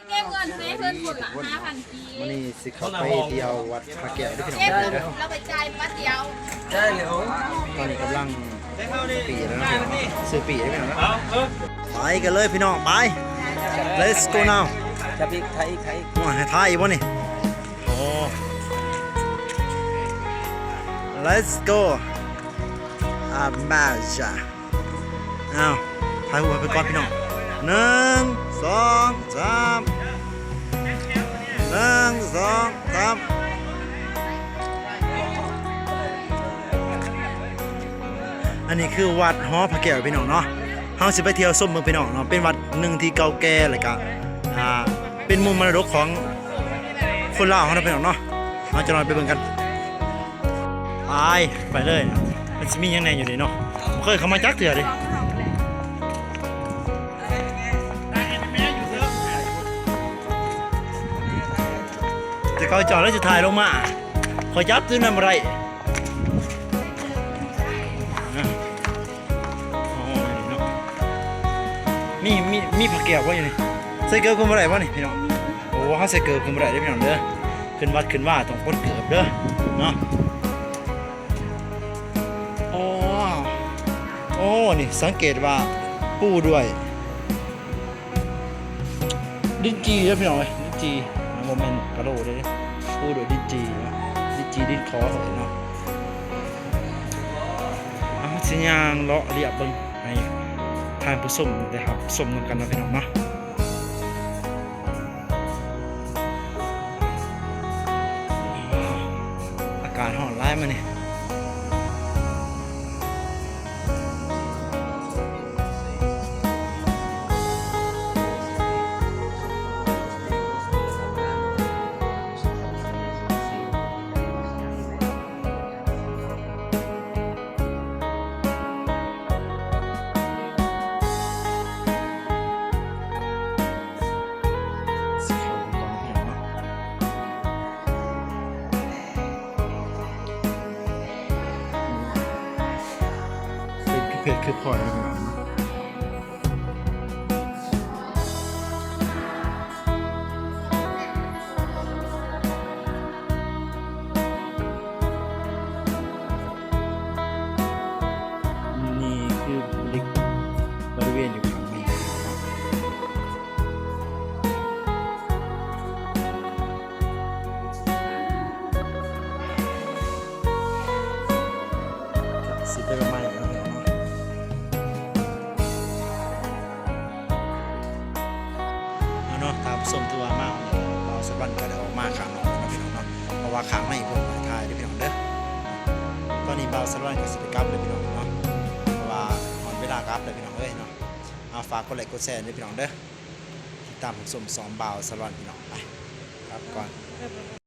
ເກັບເງິນໃຫ້ເພິ່ນພຸ້ນລະ ຫ້າພັນກີບ. ມື້ນີ້ຊິເຂົ້າໄປທ່ຽວວັດພະແກ້ວເດີພີ່ນ້ອງເດີ. ເອົາໄປຈ່າຍບັດດຽວ. ໄດ້ເລີຍ. ຕອນນີ້ກຳລັງປີແລ້ວເນາະ ຊື້ປີເດີພີ່ນ້ອງເນາະ. ໄປກັນເລີຍພີ່ນ້ອງ ໄປ. Let's go now. ຖ້າອີກ ຖ້າອີກ ຖ້າອີກ. ໂອ້ຍ ໃຫ້ຖ່າຍອີກບໍ່ນີ້? ໂອ້ Let's go. ອາມາຈາ ອ້າວ ຖ່າຍຮູບໃຫ້ເພິ່ນກ່ອນພີ່ນ້ອງ. ໜຶ່ງ ສອງ ສາມ ໜຶ່ງ ສອງ ສາມ. ອັນນີ້ຄືວັດຫໍພະແກ້ວພີ່ນ້ອງເນາະ. ເຮົາຊິໄປທ່ຽວຊົມເບິ່ງພີ່ນ້ອງເນາະ. ເປັນວັດໜຶ່ງທີ່ເກົ່າແກ່ ແລ້ວກະ ອ່າ ເປັນມຸມມໍລະດົກຂອງຄົນລາວເຮົາເນາະພີ່ນ້ອງເນາະ. ເຮົາຈະນ້ອຍໄປເບິ່ງກັນ. ໄປ ໄປເລີຍ. ມັນຊິມີຫຍັງແດ່ຢູ່ນີ້ເນາະ? ບໍ່ເຄີຍເຂົ້າມາຈັກເທື່ອເດ. ແຕ່ເຂົາເຈົ້າລະຊິຖ່າຍລົງມາ ຂ້ອຍຈັບຕົວນັ້ນບໍ່ໄດ້. ໂອ້ ນີ້ເນາະ ມີ ມີ ມີພະແກ້ວບໍ່ຢູ່ນີ້? ໃສ່ເກີບຂຶ້ນບໍ່ໄດ້ບໍ່ນີ້ພີ່ນ້ອງ? ໂອ້ ເຮົາໃສ່ເກີບຂຶ້ນບໍ່ໄດ້ເດີພີ່ນ້ອງເດີ. ຂຶ້ນວັດຂຶ້ນວາຕ້ອງປົດເກີບເດີເນາະ. ໂອ້ ໂອ້ ນີ້ສັງເກດວ່າປູດ້ວຍ ດິນຈີ່ເດີພີ່ນ້ອງເອີຍ ດິນຈີ່ ບໍ່ແມ່ນກະໂຫຼເດ້. ປູດ້ວຍດິນຈີ່ເນາະ ດິນຈີ່ດິນຂໍເນາະ. ເຮົາຊິຍ່າງເລາະລຽບເບິ່ງໃຫ້ທ່ານຜູ້ຊົມໄດ້ຮັບຊົມນຳກັນເນາະພີ່ນ້ອງເນາະ. ອາກາດຮ້ອນຫຼາຍມື້ນີ້. ເປັນຄືເຜດຄືພອຍເນາະ. ນີ້ຄືເຫຼັກບໍລິເວນຢູ່ຂ້າງໃນ. ກະຊິໄປໃໝ່ເນາະ ເນາະ. ເອົາເນາະ ທ່ານຜູ້ຊົມ ຖືວ່າມາຮອດນີ້ ບ່າວສາລະວັນກະໄດ້ອອກມາຂ້າງນອກແລ້ວເນາະພີ່ນ້ອງເນາະ ເພາະວ່າຂ້າງໃນເພິ່ນບໍ່ໃຫ້ຖ່າຍເດີພີ່ນ້ອງເດີ. ຕອນນີ້ບ່າວສາລະວັນກະຊິໄປກັບເດີພີ່ນ້ອງເນາະ ເພາະວ່າຮອດເວລາກັບແລ້ວພີ່ນ້ອງເອີຍເນາະ. ເອົາ ຝາກກົດໄລ້ກົດແຊເດີພີ່ນ້ອງເດີ ຕິດຕາມຮັບຊົມຊ່ອງບ່າວສາລະວັນພີ່ນ້ອງ. ໄປ ກັບກ່ອນ.